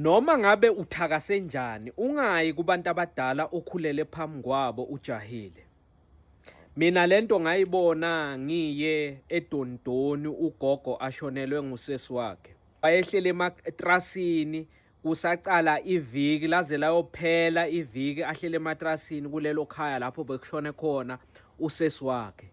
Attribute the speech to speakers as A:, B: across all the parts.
A: Noma ngabe uthakase njani, ungayi kubantu abadala okhulele phambi kwabo ujahile. Mina lento ngayibona ngiye eDondoni ugogo ashonelwe ngusesi wakhe. Wayehleli ematrasini kusaqala iviki laze layophela iviki ahlele ematrasini kulelo khaya lapho bekushone khona usesi wakhe.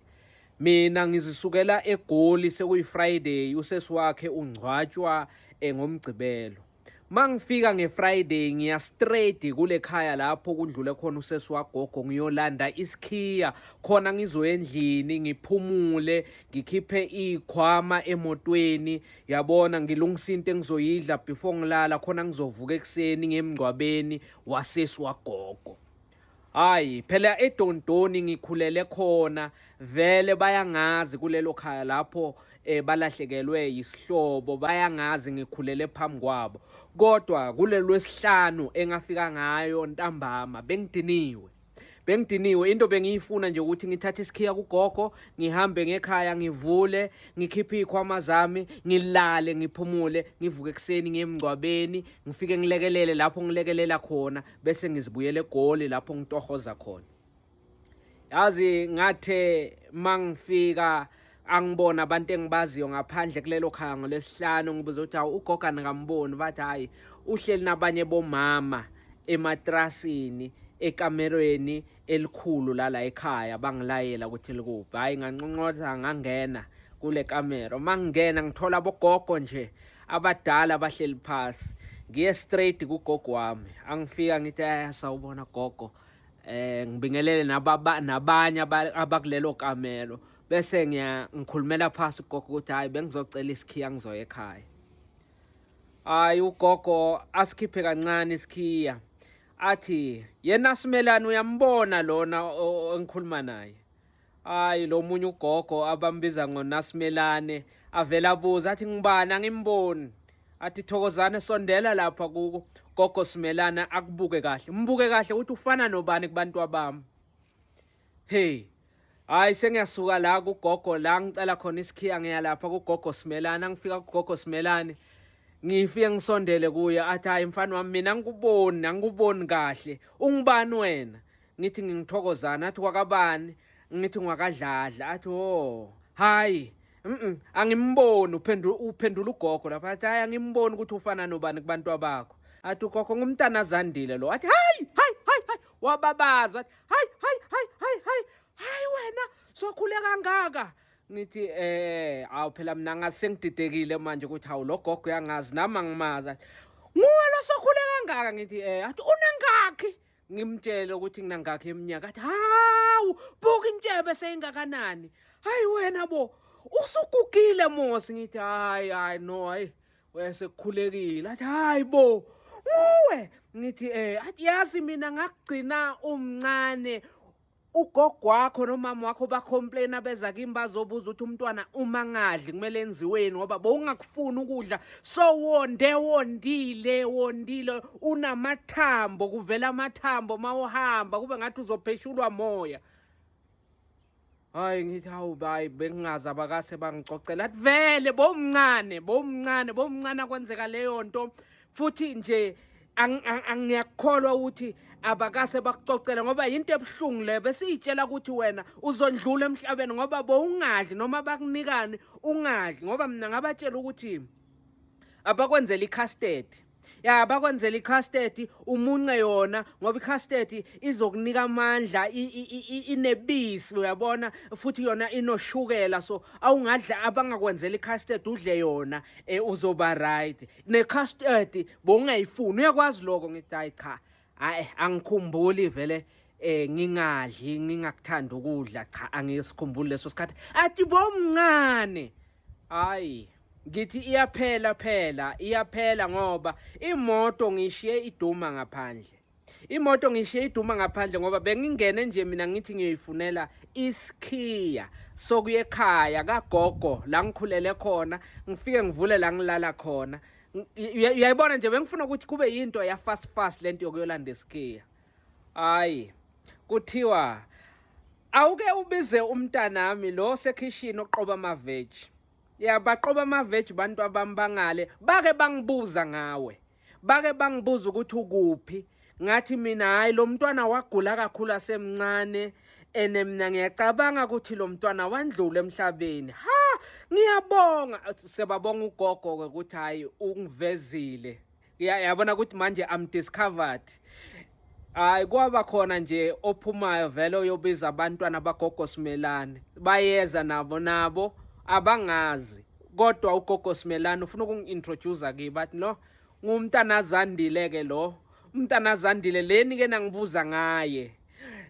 A: Mina ngizisukela eGoli sekuyi-Friday usesi wakhe ungcwatshwa eh, ngoMgqibelo. Mangifika ngeFriday ngiya straight kule khaya lapho kudlule khona usesi wagogo ngiyolanda isikhiya khona ngizoya endlini ngiphumule ngikhiphe ikhwama emotweni yabona ngilungisa into engizoyidla before ngilala khona ngizovuka ekuseni ngemngcwabeni wasesi wagogo. Hayi phela eDondoni ngikhulele khona vele bayangazi kulelo khaya lapho eh balahlekelwe yisihlobo bayangazi ngikhulele phambi kwabo kodwa kulelwesihlanu engafika ngayo ntambama bengidiniwe bengidiniwe into bengiyifuna nje ukuthi ngithathe isikhiya kugogo ngihambe ngekhaya ngivule ngikhiphe iy'khwama zami ngilale ngiphumule ngivuke ekuseni ngiye emngcwabeni ngifike ngilekelele lapho ngilekelela khona bese ngizibuyela eGoli lapho ngitohoza khona yazi ngathe mangifika angibona abantu engibaziyo ngaphandle kulelo khaya ngolwesihlanu ngibuza ukuthi hawu ugogo anikamboni bathi hhayi uhleli nabanye bomama ematrasini ekamerweni elikhulu lala ekhaya bangilayela ukuthi likuphi hhayi nganqonqotha ngangena kule kamero uma ngingena ngithola abogogo nje abadala bahleli phasi ngiye straight kugogo wami angifika ngithi eh sawubona gogo eh ngibingelele nababa nabanye abakulelo kamelo bese ngiya ngikhulumela phasi ugogo ukuthi hayi bengizocela isikhiya ngizoya ekhaya hayi ugogo asikhiphe kancane isikhiya athi yena simelane uyambona lona engikhuluma naye Hayi lo munye ugogo abambiza ngoNasimelane avela abuza athi ngibani angimboni athi thokozane sondela lapha kuko gogo Simelane akubuke kahle mbuke kahle ukuthi ufana nobani kubantu abami hey hayi sengiyasuka la kugogo la ngicela khona isikhiya ngiya lapha kugogo Simelane angifika kugogo Simelane ngifike ngisondele kuye athi hayi mfana wami mina angikuboni angikuboni kahle ungubani wena ngithi ngingithokozana athi kwakabani ngithi ngwakadladla athi oh hayi mm angimboni uphendula uphendula ugogo lapha athi hayi angimboni ukuthi ufana nobani kubantu abakho athi ugogo ngumntana Zandile lo athi hayi hayi hayi hayi wababaza athi hayi hayi hayi hayi hayi hayi wena sokhule kangaka ngithi eh awu phela mina ngase ngididekile manje ukuthi hawu lo gogo uyangazi nami angimazi nguwe lo sokhule kangaka ngithi eh athi unangakhi ngimtshele ukuthi nginangakhi eminyaka athi hawu buka intshebe seyingakanani hayi wena bo usugugile mos ngithi hayi hayi no hayi wesekukhulekile athi hayi bo nguwe ngithi eh athi yazi mina ngakugcina umncane ugogo wakho nomama wakho bacomplaina beza kimi bazobuza ukuthi umntwana uma ngadli kumele enziweni ngoba bowungakufuni ukudla so wonde wondile wondile unamathambo kuvela amathambo mawuhamba kube ngathi uzopheshulwa moya hayi ngithi hawu bayi bengingazi abakase bangicocela athi vele bowumncane bowumncane bowumncane akwenzeka leyo nto futhi nje angiyakukholwa ukuthi abakase bakucocela ngoba yinto ebuhlungu le besiyitshela ukuthi wena uzondlula emhlabeni ngoba bowungadli noma bakunikani ungadli ngoba mina ngabatshela ukuthi abakwenzela i-custard ya bakwenzela i-custard umunce yona ngoba i-custard izokunika amandla inebisi uyabona futhi yona inoshukela so awungadla abangakwenzela i-custard udle yona eh, uzoba right ne-custard bowungayifuni uyakwazi lokho ngithi hayi cha hayi angikhumbuli vele eh ngingadli ngingakuthanda ukudla cha angisikhumbuli leso sikhathi athi bomncane hayi ngithi iyaphela phela iyaphela ngoba imoto ngishiye iduma ngaphandle imoto ngishiye iduma ngaphandle ngoba bengingene nje mina ngithi ngiyoyifunela isikhiya sokuya ekhaya kagogo la ngikhulele khona ngifike ngivule la ngilala khona uyayibona nje bengifuna ukuthi kube yinto ya fast fast lento yokuyolanda isikhiya hayi kuthiwa awuke ubize umntanami lo sekhishini oqoba amaveji ya baqoba amaveji bantu abami bangale bake bangibuza ngawe Bake bangibuza ukuthi ukuphi, ngathi mina hayi, lo mntwana wagula kakhulu asemncane, ene mina ngiyacabanga ukuthi lo mntwana wandlula emhlabeni. Ha, ngiyabonga, sebabonga ugogo-ke ukuthi hhayi ungivezile. Yabona ukuthi manje I'm discovered. Hayi, kwaba khona nje ophumayo vele oyobiza abantwana bagogo Simelane, bayeza nabo, nabo abangazi, kodwa ugogo Simelane ufuna ukungi-introduce kibo, bathi no, ngumntana Zandile ke lo, umntana Zandile leni ke nangibuza ngaye.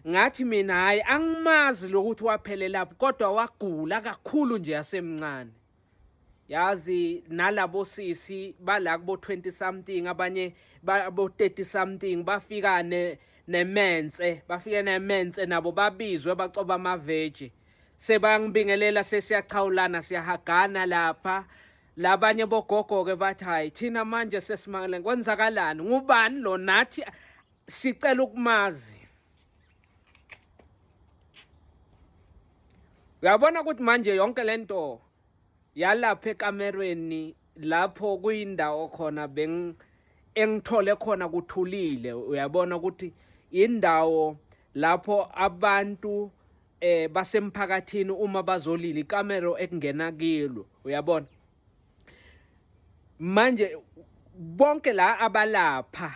A: Ngathi mina hayi, angimazi lokuthi waphelelaphi, kodwa wagula kakhulu nje asemncane. Yazi nalabo sisi bala kubo 20 something, abanye babo 30 something, bafika ne nemense, bafike nemense nabo, babizwe bacoba amaveji, sebangibingelela, sesiyachawulana, siyahagana lapha. Labanye bogogo ke bathi hayi, thina manje sesimangele, kwenzakalani, ngubani lo, nathi sicela ukumazi. Uyabona ukuthi manje yonke lento yalapha ekamerweni, lapho kuyindawo khona beng engithole khona kuthulile, uyabona ukuthi indawo lapho abantu basemphakathini uma bazolila, ikamero ekungena kilo, uyabona manje bonke la abalapha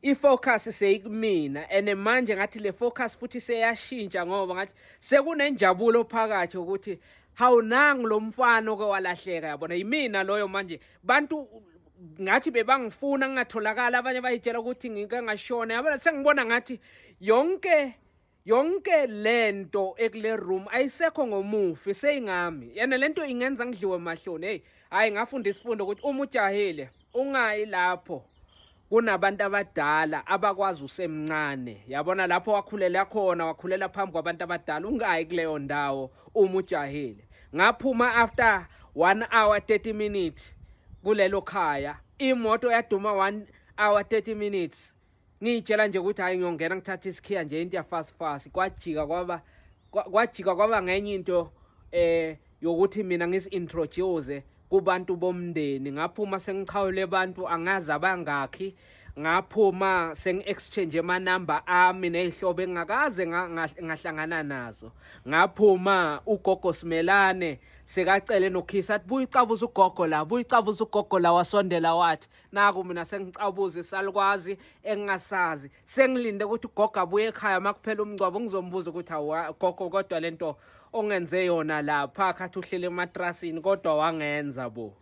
A: ifocus seyikumina. And manje ngathi le focus futhi seyashintsha, ngoba ngathi sekunenjabulo phakathi ukuthi hawu, nangu lo mfana oke walahleka, yabona yimina loyo. Manje bantu ngathi bebangifuna ngingatholakala, abanye bayitshela ukuthi ngike ngashona, yabona sengibona ngathi yonke yonke lento ekule room ayisekho ngomufi, seyingami yena. Lento ingenza ngidliwe mahloni. Hey, hayi, ngafunda isifundo ukuthi uma ujahile ungayi lapho kunabantu abadala abakwazi usemncane, yabona lapho wakhulela khona, wakhulela phambi kwabantu abadala, ungayi kuleyo ndawo uma ujahile. Ngaphuma after 1 hour 30 minutes kulelo khaya, imoto yaduma 1 hour 30 minutes. Ngiyitshela nje ukuthi hayi, ngiyongena ngithathe isikhiya nje, into ya fast fast. Kwajika kwaba ngenye into yokuthi mina ngizi-introduce kubantu bomndeni. Ngaphuma sengichawule abantu angazi abangakhi, ngaphuma sengi-exchange amanamba ami ney'hlobo engingakaze ngahlangana nazo. Ngaphuma ugogo Simelane sekacele nokhisa, athi buya ucabuza ugogo la, buya ucabuza ugogo la. Wasondela wathi naku mina sengicabuza isalukwazi engingasazi, sengilinde ukuthi ugogo abuye ekhaya makuphela umngcwabo, ngizombuza ukuthi awu gogo, kodwa lento ongenze yona lapha khathi uhlele ematrasini, kodwa wangenza bo.